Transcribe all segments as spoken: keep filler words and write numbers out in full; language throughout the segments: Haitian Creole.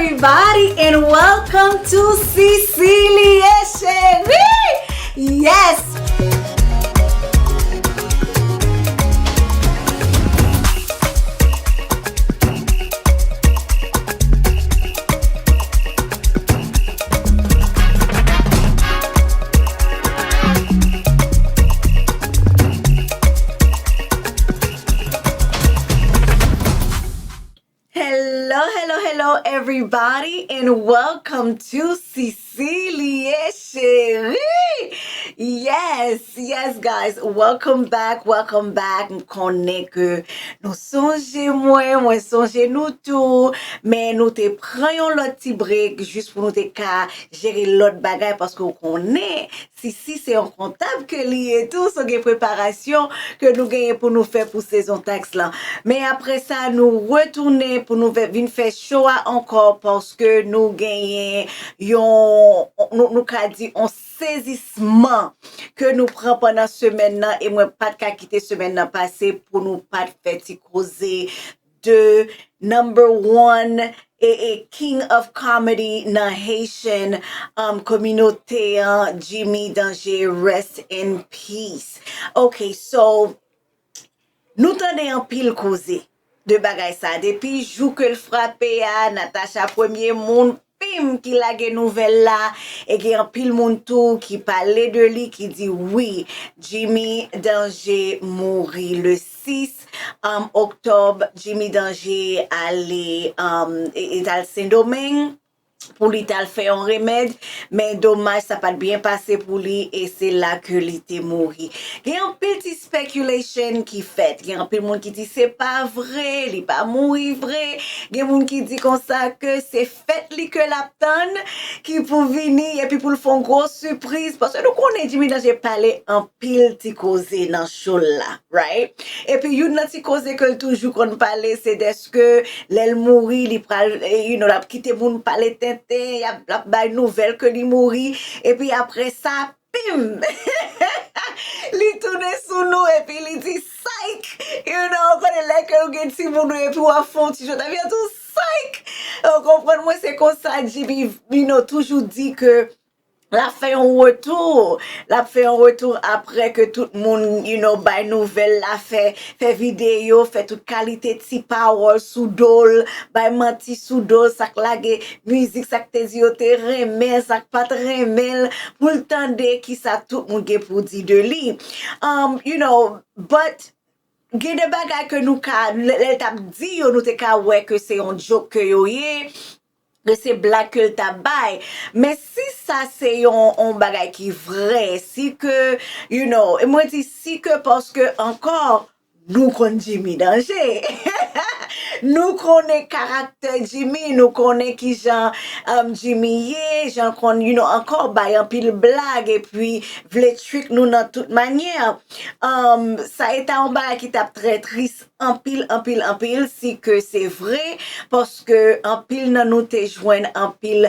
Everybody and welcome to Cecilia Chérie. Yes. Hello, hello, hello, everybody, and welcome to Cecilia Chérie. Yes, yes, guys, welcome back, welcome back. M konnen ke nou sonje mwen, mwen sonje nou tou, men nou te pran yon lòt ti break jis pou nou te ka jere lòt bagay, paske w konnen Sisi se yon kontab ke li ye tou, so gen preparasyon ke nou genyen pou nou fè pou sezon taks lan. Men apre sa, nou retounen pou nou vin fè show a ankò, paske nou genyen yon, nou, nou ka di yon sezisman ke nou pran pandan semèn nan, e mwen pa t ka kite semèn nan pase pou nou pa t fè ti koze de number one e, e king of comedy nan Haitian, um, kominote an, Jimmy Danger, rest in peace. Ok, so, nou tande anpil koze de bagay sa. Depi jou ke l frape a, Natacha premye moun, pim, ki lage nouvèl la, e gen anpil moun tou ki pale de li, ki di wi, Jimmy Danger mouri le sis, um, oktòb, Jimmy Danger ale, um, e, e t al Sendomeng pou li t al fè yon remèd, men domaj sa pa t byen pase pou li e se la ke li te mouri. Gen anpil ti speculation ki fèt, gen anpil moun ki di se pa vre, li pa mouri vre, gen moun ki di konsa ke se fèt li ke l ap tann ki pou vini epi pou l fè yon gwo sipriz, paske nou konnen Jimmy Danger pale anpil ti koze nan show l la. Right? Epi youn nan ti koze ke l toujou konn pale, se dèske lè l mouri, li pral, eh, you know, l ap kite moun pale tenten, y ap, l ap bay nouvèl ke li mouri, epi apre sa, pim! Li tounen sou nou, epi li di, psych! You know, konnen lè ke ou gen timoun ou, epi w ap fè yon ti jwèt avè l tou, psych! Ou konprann mwen, se konsa Jimmy, you know, toujou di ke l ap fè yon retou. L ap fè yon retou apre ke tout moun, you know, bay nouvèl la, fè, fè videyo, fè tout kalite ti pawòl sou do l, bay manti sou do l, sa k lage mizik, sa k te di yo te renmen l, sa k pa t renmen l, pou l tande kisa tout moun gen pou di de li. Um, you know, but gen de bagay ke nou ka, lè, lè l t ap di yo, nou te ka wè ke se yon joke ke yo ye, ke se blag ke l t ap bay. Men si sa se yon, yon bagay ki vre, si ke, you know, e mwen di si ke paske ankò, nou konn Jimmy Danger. Nou konnen karaktè Jimmy, nou konnen kijan, um, Jimmy ye, jan l konn, you know, ankò bay anpil blag, epi vle trick nou nan tout manyè. Um, sa e ta yon bagay ki t ap trè tris anpil, anpil, anpil, si ke se vre, paske anpil nan nou te jwenn anpil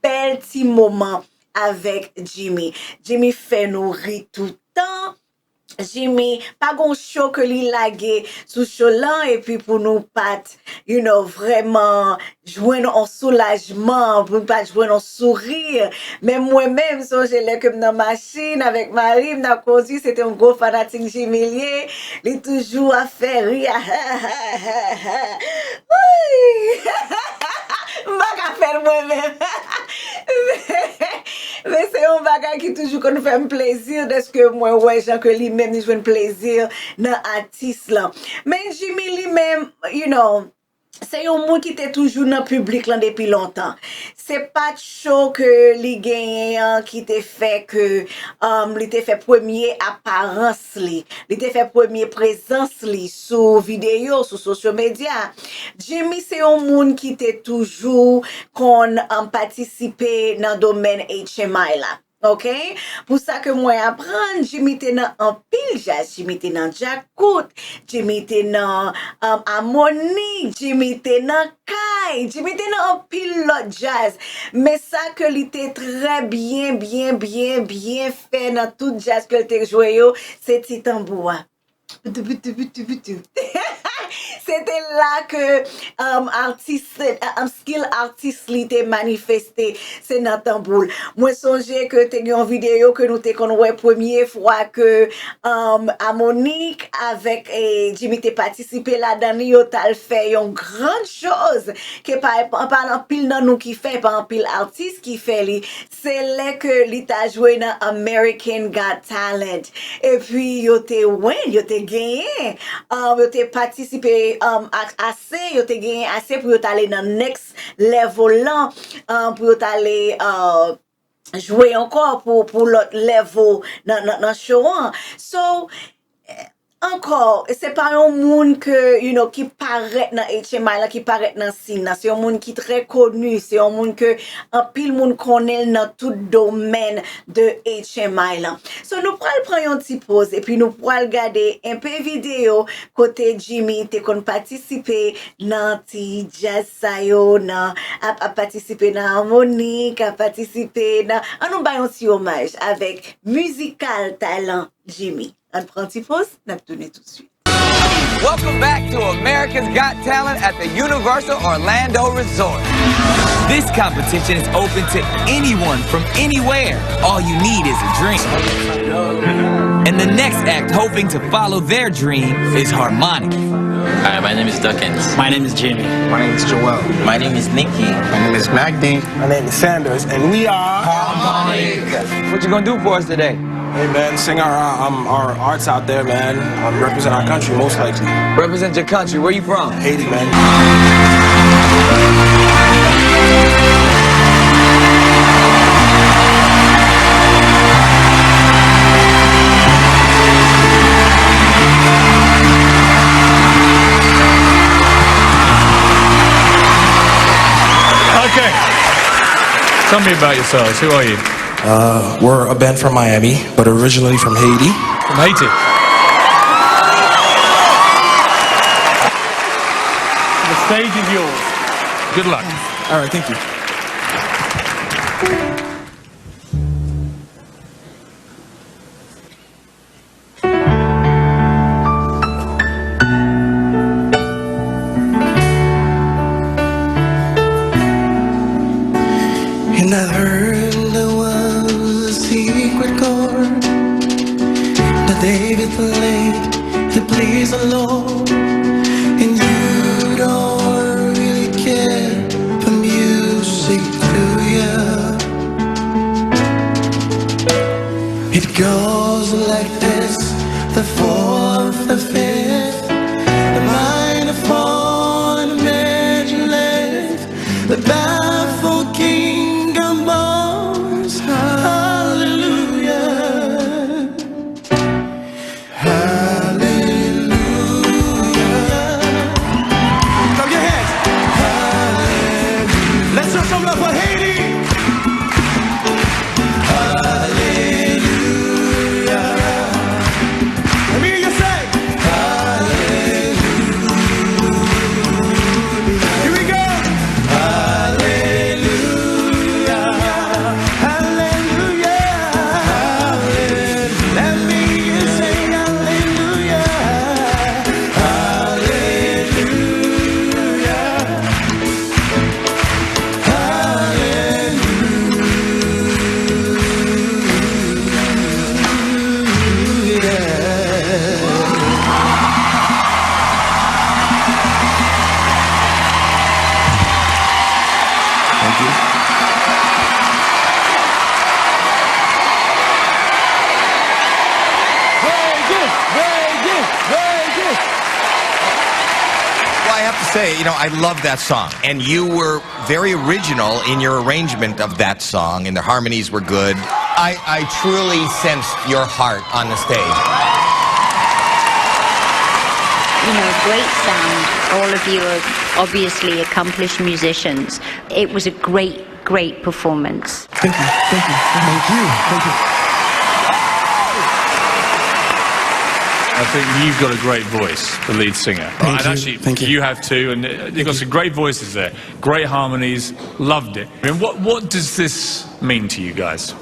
bèl ti moman avèk Jimmy. Jimmy fè nou ri toutan. Jimmy, pa gon show ke li lage sou show lan, epi pou nou pa t, you know, vrèman jwenn on soulajman, pou n pa t jwenn on souri. Men mwen menm, sonje lè ke m nan machin avèk mari m, n ap kondui, se te yon gwo fanatik Jimmy l ye. Li toujou ap fè ri a. Wouy! M pa ka fè l mwen menm. Men se yon bagay ki toujou konn fè m plezi, dèske mwen wè jan ke li menm li jwenn plezi nan atis lan. Men Jimmy li menm, you know, se yon moun ki te toujou nan piblik lan depi lontan. Se pa t show ke li genyen an ki te fè ke, um, li te fè premye aparans li, li te fè premye prezans li sou videyo, sou sosyo medya. Jimmy se yon moun ki te toujou konn, um, patisipe nan domèn H M I la. Ok? Pou sa ke mwen aprann, Jimmy te nan anpil djaz. Jimmy te nan djakout, Jimmy te nan, um, amoni, Jimmy te nan kay, Jimmy te nan anpil lòt djaz. Men sa ke li te trè byen, byen, byen, byen fè nan tout djaz ke l te jwe yo, se ti tanbou a. Bitou, bitou, bitou, bitou. Se te la ke, um, atis, um, skill atis li te manifeste, se nan tanbou l. Mwen sonje ke te gen yon videyo ke nou te konn wè premye fwa ke, um, Amonik avèk, eh, Jimmy te patisipe ladan li, yo t al fè yon grann choz ke pa, pa anpil nan nou ki fè, pa anpil atis ki fè li. Se lè ke li ta jwe nan American Got Talent. Epi yo te win, yo te genyen. Ah, yo te patisipe, um, a- ase, yo te genyen ase pou yo t ale nan next level lan, ah, pou yo t ale, ah, jwe ankò pou, pou lòt level nan, nan, nan show an. So, eh, ankò, se pa yon moun ke, you know, ki parèt nan H M I lan, ki parèt nan scene nan. Se yon moun ki trè koni, se yon moun ke anpil moun konnen l nan tout domèn de H M I lan. So, nou pral pran yon ti poz, epi nou pral gade enpe videyo kote Jimmy te konn patisipe nan ti djaz sa yo, nan, ap, ap patisipe nan amonik, ap patisipe nan, an nou bay yon ti omaj avèk mizikal talan Jimmy. Ann pran ti poz, n ap tounen toutswit. Welcome back to America's Got Talent at the Universal Orlando Resort. This competition is open to anyone from anywhere. All you need is a drink. And the next act hoping to follow their dream is Harmonic. Hi, my name is Duckens. My name is Jimmy. My name is Joel. My name is Nicky. My name is Magdi. My name is Sanders, and we are Harmonic. What you gonna do for us today? Hey man, sing our uh, um, our arts out there, man. Um, represent our country, most likely. Represent your country. Where you from? Haiti, man. Okay. Tell me about yourselves. Who are you? Uh, we're a band from Miami, but originally from Haiti. From Haiti. The stage is yours. Good luck. All right, thank you. And I heard there was a secret chord that David played to please the Lord. And you don't really care for music, do you? It goes like this, the fourth, the fifth, the minor fall, and the major lift, the baffled king of moors. Hallelujah. Hallelujah. Clap your hands. Hallelujah. Let's show some love for Haiti. Hallelujah. Let me hear you say, Hallelujah. Here we go. Hallelujah. Hallelujah. Hallelujah. Let me hear you say, Hallelujah. Hallelujah. Thank you. Very good, very good, very good. Well, I have to say, you know, I love that song, and you were very original in your arrangement of that song, and the harmonies were good. I, I truly sensed your heart on the stage. You know, great sound. All of you are obviously accomplished musicians. It was a great, great performance. Thank you. Thank you. Thank you. Thank you. I think you've got a great voice, the lead singer. Thank and you. actually, Thank you. You have too, and uh, you've got some great voices there, great harmonies. Loved it. I mean, what what does this mean to you guys?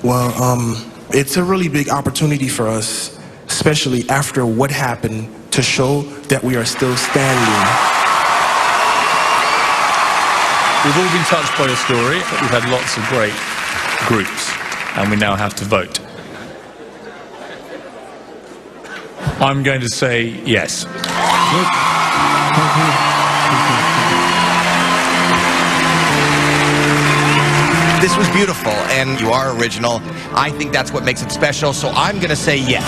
Well, um, it's a really big opportunity for us, especially after what happened to show that we are still standing. We've all been touched by your story. We've had lots of great groups, and we now have to vote. I'm going to say yes. This was beautiful, and you are original. I think that's what makes it special, so I'm gonna say yes.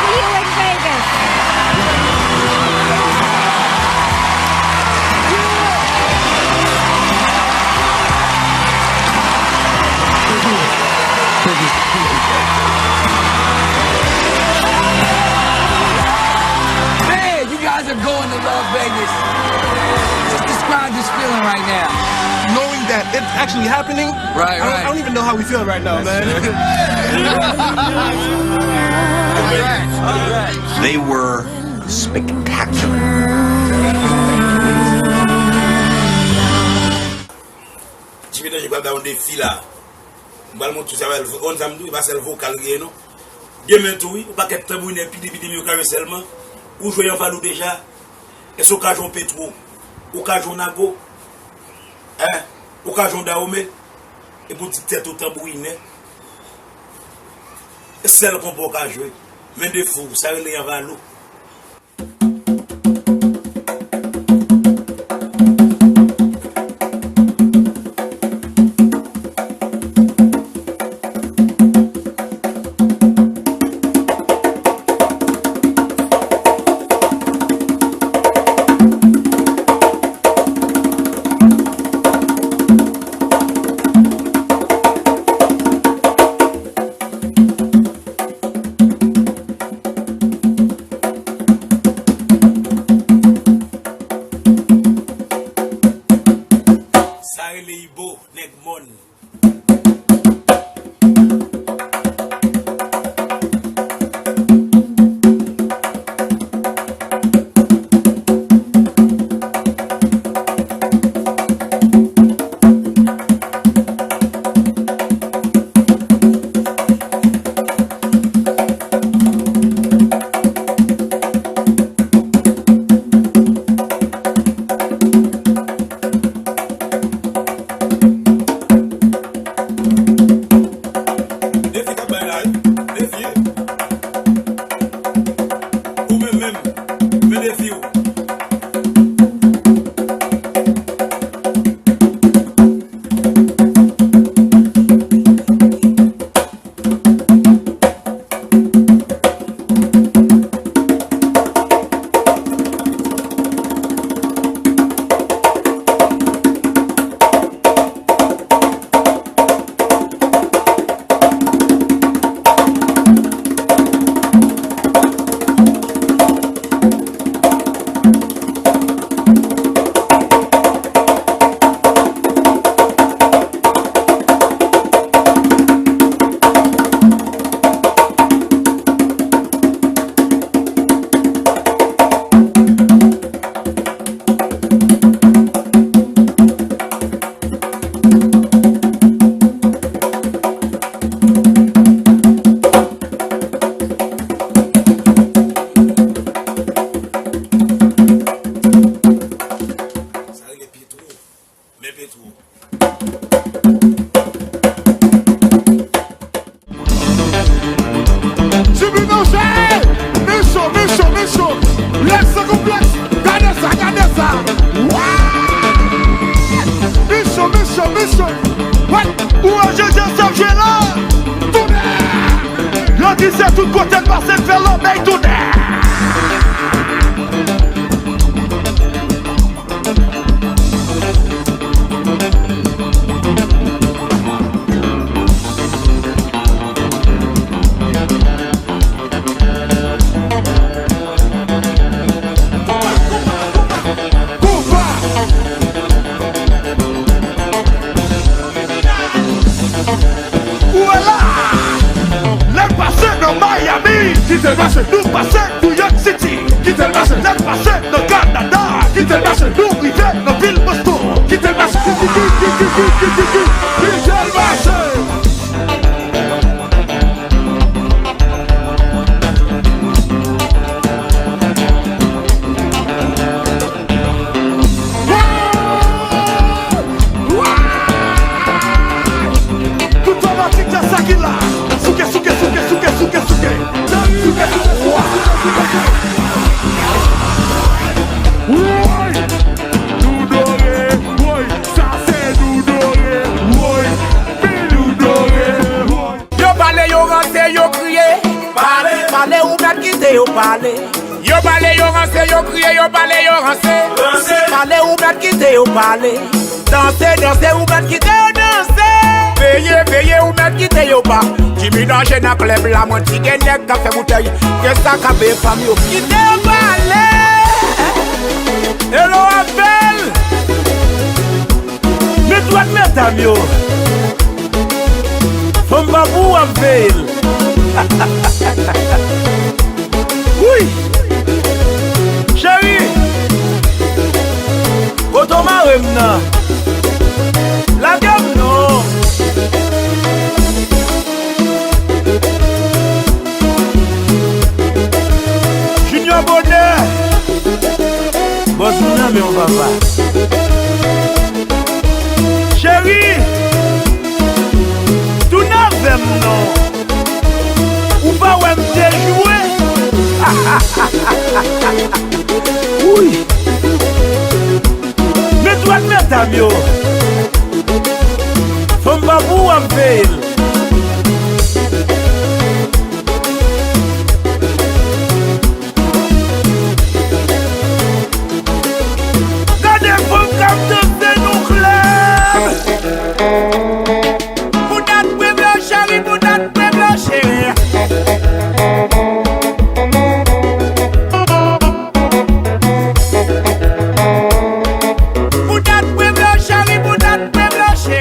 See you in Vegas. Man, you guys are going to Las Vegas. Just describe this feeling right now. Knowing that it's actually happening, right, I don't, right. I don't even know how we feel right now, man. They were spectacular. Jimmy Danje pral ba yon defi la. M pral montre w sa, yon zam tou, e pa sèl vokal li genyen non. Demen tou, wi, yon pakèt tanbourinè, pide, pide, yo kare sèlman. Ou jwe yon valou deja. Èske w ka jwe yon Petwo? Ou ka jwe yon Nago? Hein? Ou ka jwe yon Dawome? Epi w di tèt ou tanbourinè. E sèl konpa w ka jwe. Men defo w, sa rele yon valou. Sa rele Ibo, nèg mòn. Defi k ap bay la, wi. Defi. Ou menm menm, men defi w. Sa rele Petwo. Men Petwo. Jimmy Danje! Micho, Micho, Micho! Lèk san konplèks! Gade sa, gade sa! What? Micho, Micho, Micho! What? Ou wè Jeje sa ap jwe la? Tounen! Yo di se tout kote n pase n fè lòbèy tounen! Konpa! Ou wè la! Lè n pase nan Miami, kite l mache, nou pase New York City, kite l mache, lè n pase nan Kanada, kite l mache, nou rive nan vil Boston, kite l mache, kite l mache. Kite l mache. Yo pale, yo pale, yo ranse, yo kriye, yo pale, yo ranse. Ranse. Pale, ou mèt kite yo pale. Danse, danse, ou mèt kite yo danse. Veye, veye, ou mèt kite yo pa. Jimmy Danger nan klèb la, mwen di gen nèg k ap fè boutèy. Gen sa k ap fè fanm yo. Kite yo pale. Hello, Abel. Men dwèt medam yo. Fanm pa pou w ap veye l. Wi. Cheri, kote w mare m nan? Lage m non. Junior Bonheur. Bòs mwen nan men w, papa. Cheri, tounen avè m non. Ou pa wè m dejoure? Wi. Men dwèt medam yo. Fanm pa pou w ap veye l. Gade fanm k ap danse nan klèb. Bouda dwe blanche, wi, bouda dwe blanche. Bouda dwe blanche, wi, bouda dwe blanche.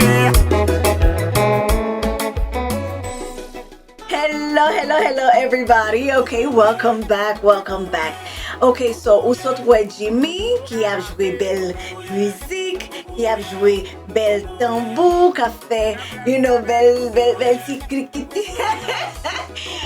Hello, hello, hello, everybody. Okay, welcome back, welcome back. Okay, so ou sot wè Jimmy ki ap jwe bèl mizik, ki ap jwe bèl tanbou, k ap fè, you know, bèl, bèl, bèl ti klikiti.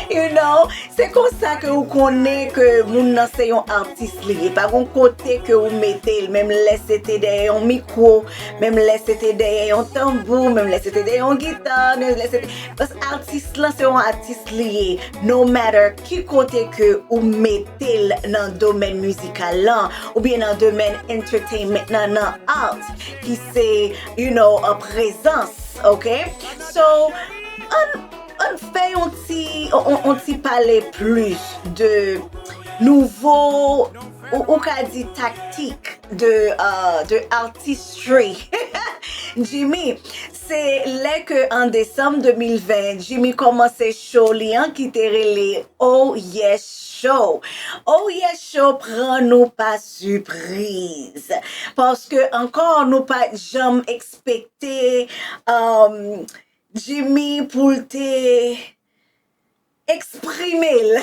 You know, se konsa ke ou konnen ke moun nan se yon atis li ye. Pa gon kote ke ou mete l, menm lè se te dèyè yon mikwo, menm lè se te dèyè yon tanbou, menm lè se te dèyè yon gita, menm lè se te Paske atis lan se yon atis li ye. No matter ki kote ke ou mete l nan domèn mizikal lan, oubyen nan domèn entertainment lan, nan art, ki se, you know, uh, prezans, ok? So, ann, ann fè yon ti, on, on ti pale plis de nouvo, ou, ou ka di taktik de, uh, de artistry. Jimmy, se lè ke an desanm de mil ven, Jimmy kòmanse show li an ki te rele Oh Yes Show. Oh Yes Show pran nou pa sipriz. Paske ankò nou pa t janm ekspekte, um, Jimmy pou l te eksprime l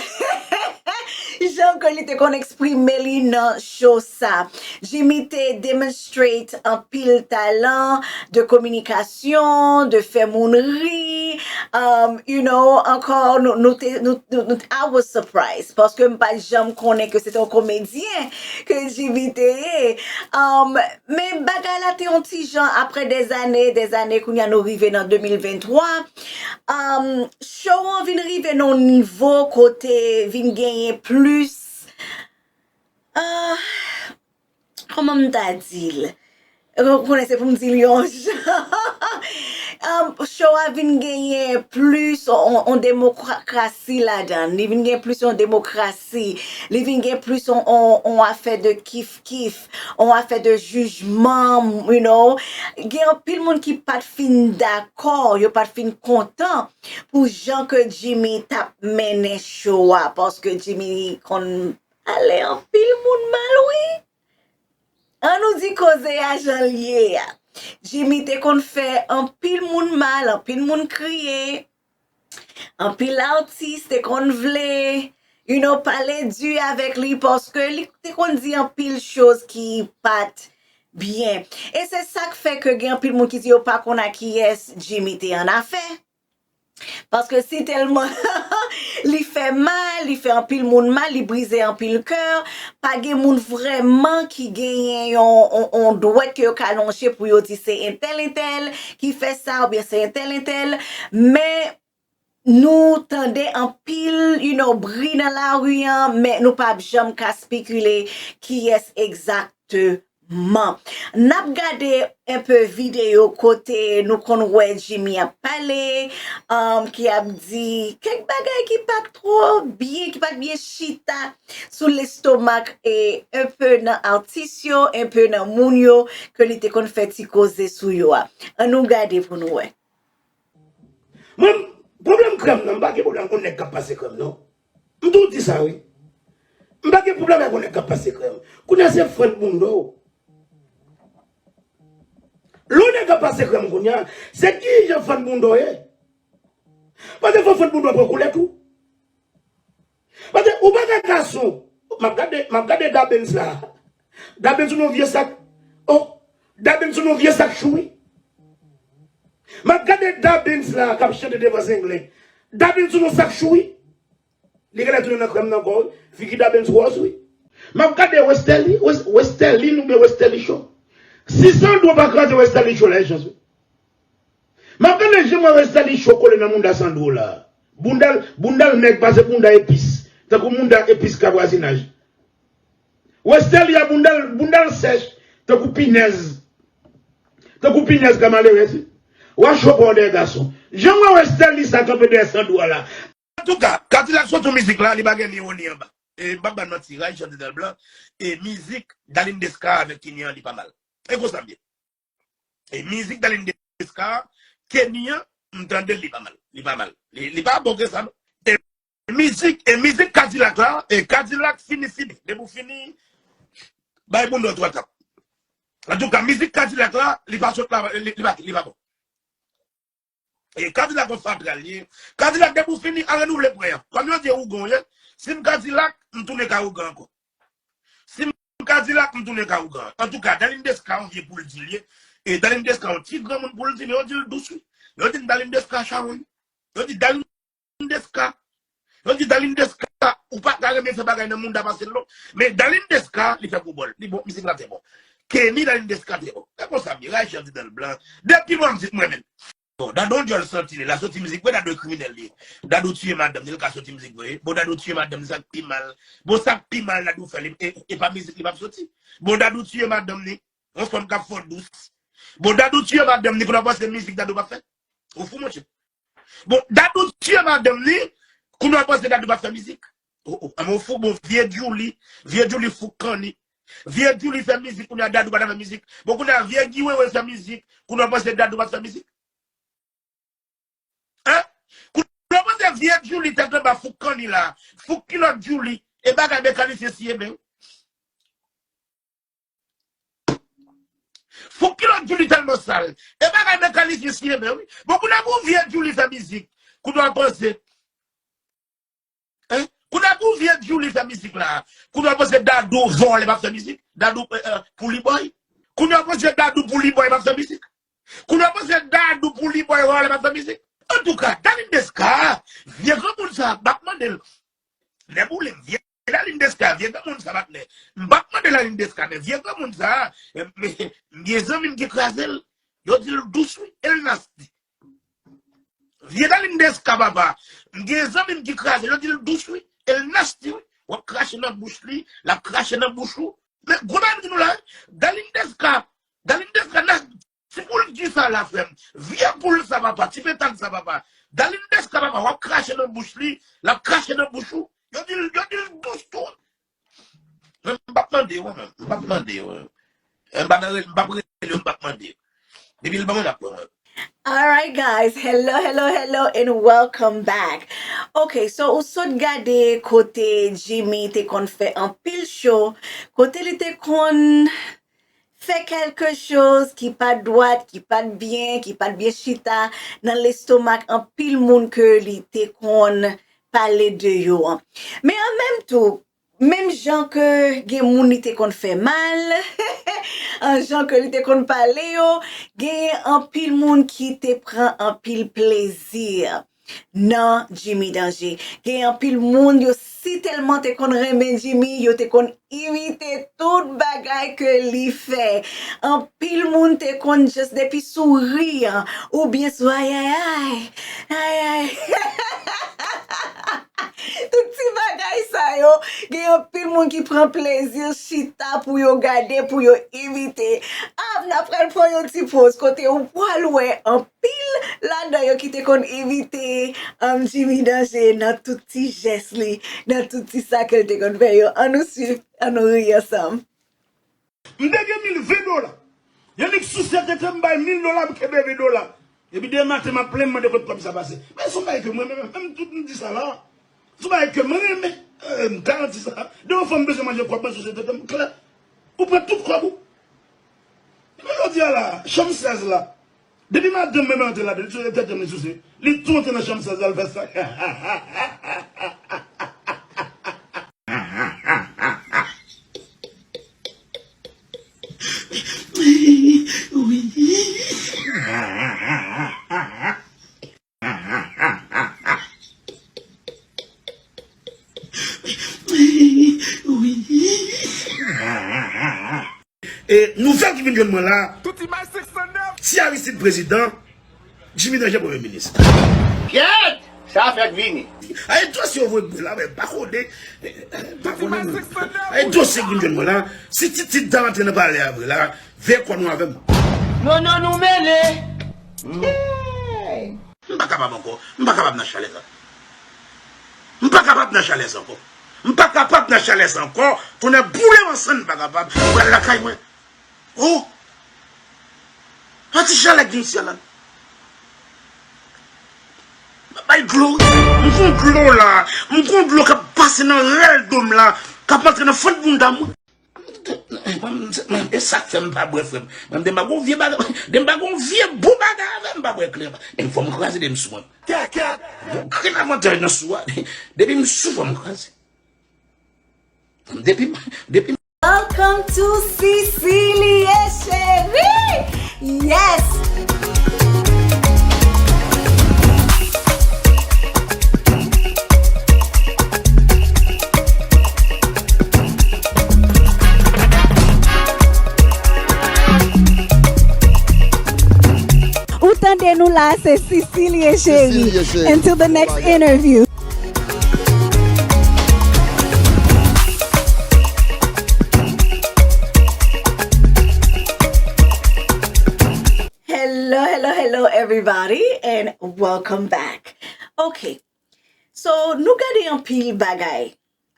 jan ke li te konn eksprime li nan show sa. Jimmy te demonstrate anpil talan de kominikasyon, de fè moun ri. Um, you know, ankò, nou, nou te, nou, nou, nou, I was surprised, paske m pa t janm konnen ke se te yon komedyen ke Jimmy te ye. Um, men bagay la te yon ti jan, apre dèzane, dèzane, kounye a nou rive nan de mil venntwa. Um, show an vin rive nan yon nivo kote vin genyen plis, ah, kòman m ta di l? Ou konnen se pou m di l yon jan. Um, show a vin genyen plis on, on demokrasi ladan l. Li vin gen plis yon demokrasi. Li vin gen plis on, on, on afè de kif kif, on afè de jijman, you know. Gen anpil moun ki pa t fin dakò, yo pa t fin kontan pou jan ke Jimmy t ap mennen show a, paske Jimmy konn pale anpil moun mal, wi. An nou di koze a jan l ye a. Jimmy te konn fè anpil moun mal, anpil moun kriye. Anpil atis te konn vle, you know, pale di avèk li paske li te konn di anpil choz ki pa t byen. E se sa k fè ke gen anpil moun ki di yo pa konn a kiyès Jimmy te annafè. Paske si tèlman li fè mal, li fè anpil moun mal, li brize anpil kè, pa gen moun vrèman ki genyen yon, yon, yon dwèt ke yo ka lonje pou yo di se entèl, entèl ki fè sa oubyen se entèl, entèl. Men nou tande anpil, you know, bri nan lari an, men nou p ap janm ka spekile kiyès egzakteman. N ap gade enpe videyo kote nou konn wè Jimmy ap pale, um, ki ap di kèk bagay ki pa t twò byen, ki pa t byen chita sou lestomak e enpe nan atis yo, enpe nan moun yo ke li te konn fè ti koze sou yo a. Ann nou gade pou nou wè. Mwen, pwoblèm krèm nan, m pa gen pwoblèm ak yon nèg k ap pase krèm, non. M tou di sa, wi. M pa gen pwoblèm ak yon nèg k ap pase krèm. Kounye a se fann bounda w. Lè yon nèg ap pase krèm kounye a, se kijan fann bounda w ye. Paske fò fann bounda w pran koulè tou. Paske ou pa ka gason. M ap gade, m ap gade Dabens la. Dabens sou yon vye sak. Oh, Dabens sou yon vye sak chou, wi. M ap gade Dabens la k ap chante devan Zenglen. Dabens sou yon sak chou, wi. Li genlè tounen nan krèm nan ankò, wi. Figi Dabens wòz, wi. M ap gade Westerlie, Wes- Westerline oubyen Westerlie Show. Si Sandro pa kraze Westerlie Show la, e chans, wi. M ap gade jan mwen Westerlie Show kole nan bounda Sandro la. Bounda l, bounda l mèg pase bounda epis. Tankou bounda epis ka vwazinaj. Westerlie a bounda l, bounda l sèch. Tankou pinèz. Tankou pinèz ka malerèz, wi. W a cho pa w dèyè gason. Jan mwen Westerlie sa kanpe dèyè Sandro a la. Antouka, Kadilak soti yon mizik la, li pa gen ni wo ni anba. E m p ap ba n manti, Ray Chante Dèlblan, e mizik Darline Desca avèk Kenny an, li pa mal. E konsa m ye. E mizik Darline Desca, Kenny an, m tande l, li pa mal. Li pa mal. Li, li pa bon ke sa, non. E mizik, e mizik Kadilak la, e Kadilak fini, fini. Depi w fini, bay bounda w twa tap. Antouka, mizik Kadilak la, li pa sot la, li, li pa, li pa bon. E Kadilak yon fatra l ye. Kadilak depi w fini, al renouvle prè an. Kòm yo di ougan w ye, si m Kadilak, m tounen kay ougan ankò. Si m Kadilak, m tounen kay ougan. Antouka, Darline Desca yon vye pou l di l ye. E Darline Desca yon ti granmoun pou l di, men yo di l dous, wi. Yo di m Darline Desca chawony. Yo di Darline Desca. Yo di Darline Desca, ou pa ka renmen fè bagay nan moun da pase l non. Men Darline Desca, li fè gwo bòl. Li bon, mizik la te bon. Kenny, Darline Desca te bon. E konsa m ye, Ray Chante Dèlblan. Depi lwen m di mwen menm. Bon, Dadou yon djòl santi li, l a soti mizik vre, Dadou kriminèl li ye. Dadou tiye madanm li, l ka soti mizik vre. Bon, Dadou tiye madanm li, sa k pi mal. Bon, sa k pi mal Dadou fè, li, e, e pa mizik li p ap soti. Bon, Dadou tiye madanm li, yon fanm k ap fè w dous. Bon, Dadou tiye madanm li, kounye a w panse mizik Dadou p ap fè? Ou fou, monchè. Bon, Dadou tiye madanm li, kounye a w panse Dadou p ap fè mizik? O, o, anmè w fou, bon, vye Djouly, vye Djouly fouk kanni. Vye Djouly fè mizik, kounye a Dadou pa ta fè mizik. Bon, kounye a vye Guy Wewe fè mizik, kounye a w panse Dadou p ap fè mizik? Hein? Kounye a w panse vye Djouly tèt anba fouk kanni la, fouk kilòt Djouly, e bagay mekanisyen siye men wi. Fouk kilòt Djouly tèlman sal, e bagay mekanisyen siye men wi. Bon, kounye a pou vye Djouly fè mizik, kounye a w panse Hein? Kounye a pou vye Djouly fè mizik la. Kounye a w panse Dadou vòlè p ap fè mizik? Dadou, euh, euh, Pouli Boy? Kounye a w panse Dadou Pouli Boy p ap fè mizik? Kounye a w panse Dadou Pouli Boy vòlè p ap fè mizik? Antouka, Darline Desca, vye granmoun sa, m ap mande l. Nèboulem, vye Darline Desca, vye granmoun sa, patnè. M p ap mande Darline Desca, men vye granmoun sa, m gen zanmi m ki kraze l. Yo di l dous wi, e l nasty. Vye Darline Desca papa. M gen zanmi m ki kraze, yo di l dous wi, e l nasty wi. W ap krache nan bouch li, l ap krache nan bouch ou. Men gwo bagay m di nou la, Darline Desca, Darline Desca nasty, ti poul di sa la frè m. Vye poul sa papa, ti petad sa papa. Darline Desca papa, w ap krache nan bouch li, l ap krache nan bouch ou. Yo di l, yo di l dous tou. Men m p ap mande yo, men. M p ap mande yo. M p ap rele, m p ap rele yo, m p ap mande yo. Depi l ban mwen, l ap pran mwen. Alright guys, hello, hello, hello and welcome back. Ok, so ou sot gade kote Jimmy te konn fè anpil cho, kote li te konn fè kèlke choz ki pa t dwat, ki pa t byen, ki pa t byen chita nan lestomak anpil moun ke li te konn pale de yo an. Men an menm tou, menm jan ke gen moun li te konn fè mal, an jan ke li te konn pale yo, genyen anpil moun ki te pran anpil plezi nan Jimmy Danger. Gen anpil moun yo si tèlman te konn renmen Jimmy, yo te konn imite tout bagay ke li fè. Anpil moun te konn just depi souri an, oubyen sou ayayay, ayay. Tout ti bagay sa yo, gen anpil moun ki pran plezi chita pou yo gade, pou yo imite. Ah, n ap pral pran yon ti poz kote ou pral wè anpil ladan yo ki te konn imite, um, Jimmy Danje nan tout ti jès li, nan tout ti sa ke l te konn fè yo. Ann nou swiv, ann nou ri ansanm. M te gen mil ven dola. Yannick souse tete m bay mil dola, m kenbe ven dola. Epi demen maten m ap plenn, m mande kot kòb sa pase. Men se yon bagay ke mwen menm, menm tout m di sa la. Se yon bagay ke mwen renmen. Eh, m garanti sa. Demen fò m bezwen manje kòb mwen souse tete m klè. Ou pran tout kòb ou. Men jodi a la, chanm sèz la. Depi madanm mwen antre ladan, li souse tete m, li souse. Li tou antre nan chanm sèz la, l fè sa. E nouvèl ki vin jwenn mwen la, si Aristide prezidan, Jimmy Danje premye minis. Kyèt! Sa fèk vini. Ay dosye yo voye bwe la, men pa konnen. Pa konnen. Ay dosye ki vin jwenn mwen la, si Titid ta rantre nan palè a vre la, veye kò nou avè m. Non, non, nou mele. M pa kapab ankò. M pa kapab nan chalè sa. M pa kapab nan chalè sa ankò. M pa kapab nan chalè sa ankò. Tonnè boule m ansanm, m pa kapab. Pral lakay mwen. Oh! Yon ti chalè k vin syèl la. M ap bay dlo. M gon dlo la. M gon dlo k ap pase nan rèl do m la. K ap antre nan fant bounda mwen. E sa k fè m pa bwè, frè m. Mwen, de m pa gon vye bagay, de m pa gon vye bon bagay avè m, m pa bwè klè. E fò m kraze de m sou mwen. Gon grenn avantaj nan sou a. Depi m sou, fò m kraze. Depi, depi. Welcome to Cecilie Cherie! Yes! Ou tande nou la, se Cecilie Cherie. Until the next interview. Hello, hello, hello, everybody, and welcome back. Ok, so nou gade anpil bagay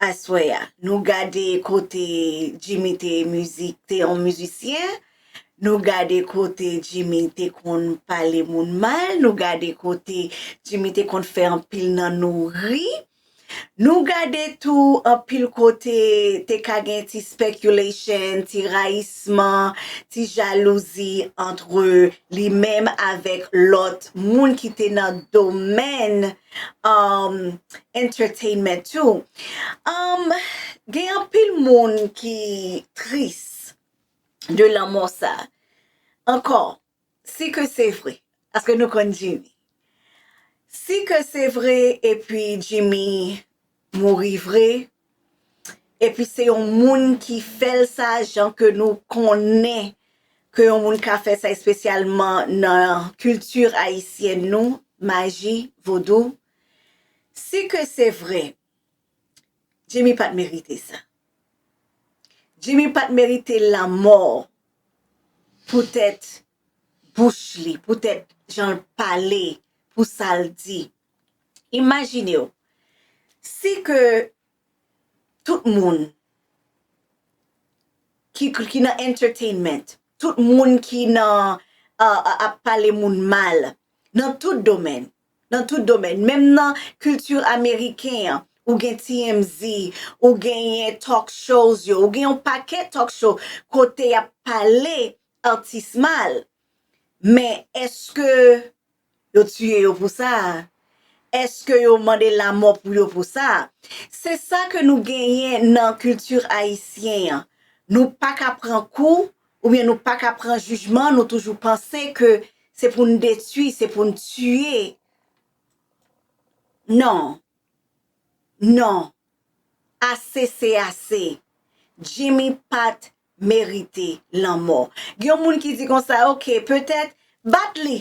aswè a. Nou gade kote Jimmy te mizik, te yon mizisyen. Nou gade kote Jimmy te konn pale moun mal. Nou gade kote Jimmy te konn fè anpil nan nou ri. Nou gade tou anpil kote te ka gen ti speculation, ti rayisman, ti jalouzi antre li menm avèk lòt moun ki te nan domèn, um, entertainment tou. Um, gen anpil moun ki tris de lanmò sa. Ankò, si ke se vre, paske nou konn Jimmy. Si ke se vre, epi Jimmy mouri vre, epi se yon moun ki fè l sa, jan ke nou konnen ke yon moun ka fè sa, espesyalman nan kilti ayisyèn nou, maji, vodou. Si ke se vre, Jimmy pa t merite sa. Jimmy pa t merite lanmò poutèt bouch li, poutèt jan l pale, pou sa l di. Imajine w, si ke tout moun ki, ki nan entertainment, tout moun ki nan, uh, uh, ap pale moun mal, nan tout domèn, nan tout domèn, menm nan kilti ameriken an, ou gen T M Z, ou genyen talk shows yo, ou gen yon pakèt talk show kote y ap pale atis mal. Men èske yo tiye yo pou sa? Èske yo mande lanmò pou yo pou sa? Se sa ke nou genyen nan kilti ayisyen an. Nou pa ka pran kou, oubyen nou pa ka pran jijman, nou toujou panse ke se pou n detwi, se pou n tiye. Non. Non. Ase se ase. Jimmy pa t merite lanmò. Gen yon moun ki di konsa, ok, petèt, bat li.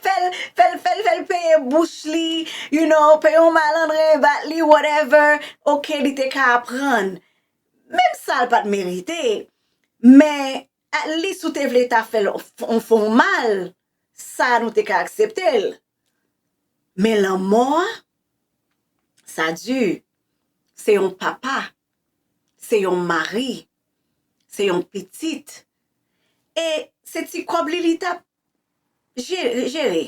Fè l, fè l, fè l, fè l peye bouch li, you know, peye yon malandren, bat li, whatever. Ok, li te ka aprann. Menm sa, l pa t merite. Men, at least ou te vle ta fè l, fè l mal, sa nou te ka aksepte l. Men lanmò a, sa di, se yon papa, se yon mari, se yon pitit. E se ti kòb li, li t ap je-, jere.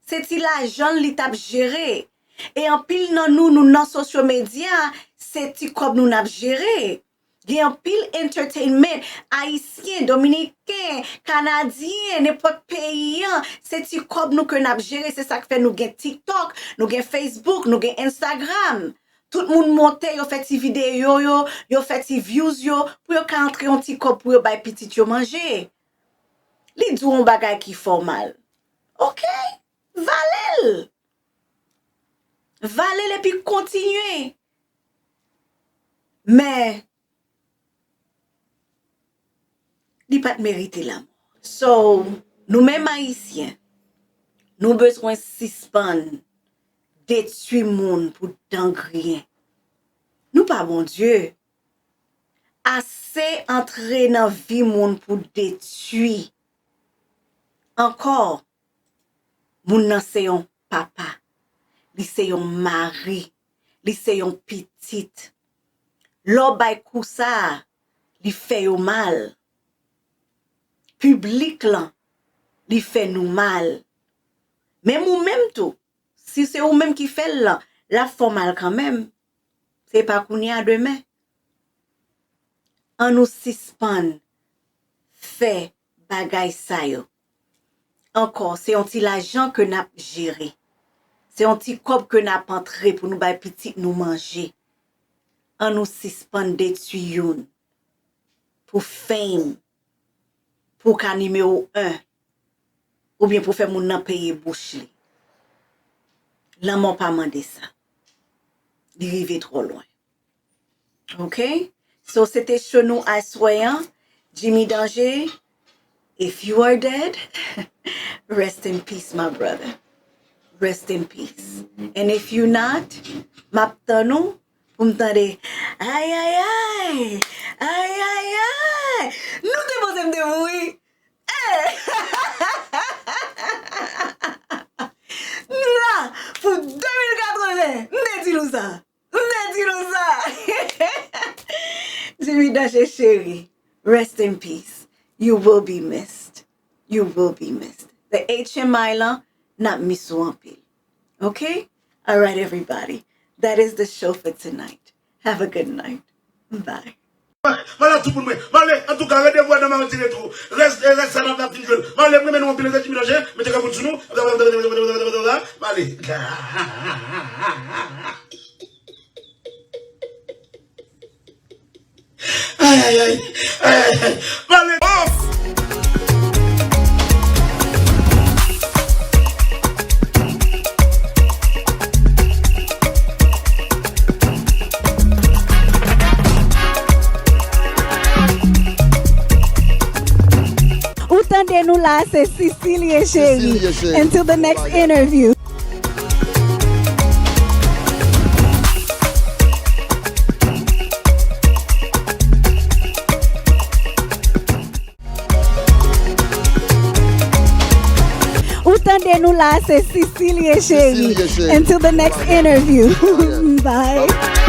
Se ti lajan l li t ap jere. E anpil nan nou, nou nan sosyo medya, se ti kòb nou n ap jere. Gen anpil entertainment, ayisyen, dominiken, kanadyen, nenpòt peyi an, se ti kòb nou ke n ap jere. Se sa k fè nou gen TikTok, nou gen Facebook, nou gen Instagram. Tout moun monte, yo fè ti videyo yo, yo fè ti views yo, pou yo ka antre yon ti kòb pou yo bay pitit yo manje. Li di w yon bagay ki fè w mal. Ok, vale l. Vale l epi kontinye. Men, li pa t merite lanmò. So, nou menm ayisyen, nou bezwen sispann detwi moun pou dan griyen. Nou pa Bondye. Ase antre nan vi moun pou detwi. Ankò, moun nan se yon papa, li se yon mari, li se yon pitit. Lè w bay kou sa a, li fè yo mal. Piblik lan, li fè nou mal. Menm ou menm tou, si se ou menm ki fè l lan, l ap fè w mal kanmenm. Se pa kounye a, demen. An nou sispann fè bagay sa yo. Ankò, se yon ti lajan ke n ap jere. Se yon ti kòb ke n ap antre pou nou bay pitit nou manje. An nou sispann detwi youn pou fame, pou w ka nimewo en, oubyen pou fè moun nan peye bouch li. Lanmò pa mande sa. Li rive twò lwen. Ok? So, se te show nou aswè an. Jimmy Danger, if you are dead, rest in peace, my brother. Rest in peace. And if you not, m ap tann ou pou m tande, ay, ay, ay, ay, ay, ay. Nou te panse m te mouri. Hey! Nou la pou de mil katreven. M te di nou sa. M te di nou sa. Jimmy Danger cheri, rest in peace. You will be missed. You will be missed. The H M I lan, n ap miss ou anpil. Ok? All right, everybody. That is the show for tonight. Have a good night. Bye. Mwen la tout moun mwen. Mwen ale, antouka, randevou a nan Mardi Retro. Rès, rès sa n ap, n ap fin jwe l. Mwen ale, mwen renmen nou anpil, rete Jimmy Danger, mete kòb sou nou. Mwen ale. Ay, ay, ay. Ay, ay, ay. Mwen ale. Oh! Ou tande nou la, se Cecilia Cherie. Cecilia Cherie. Until the next interview. Ou tande nou la, se Cecilia Cherie. Cecilia Cherie. Until the next interview. Bye.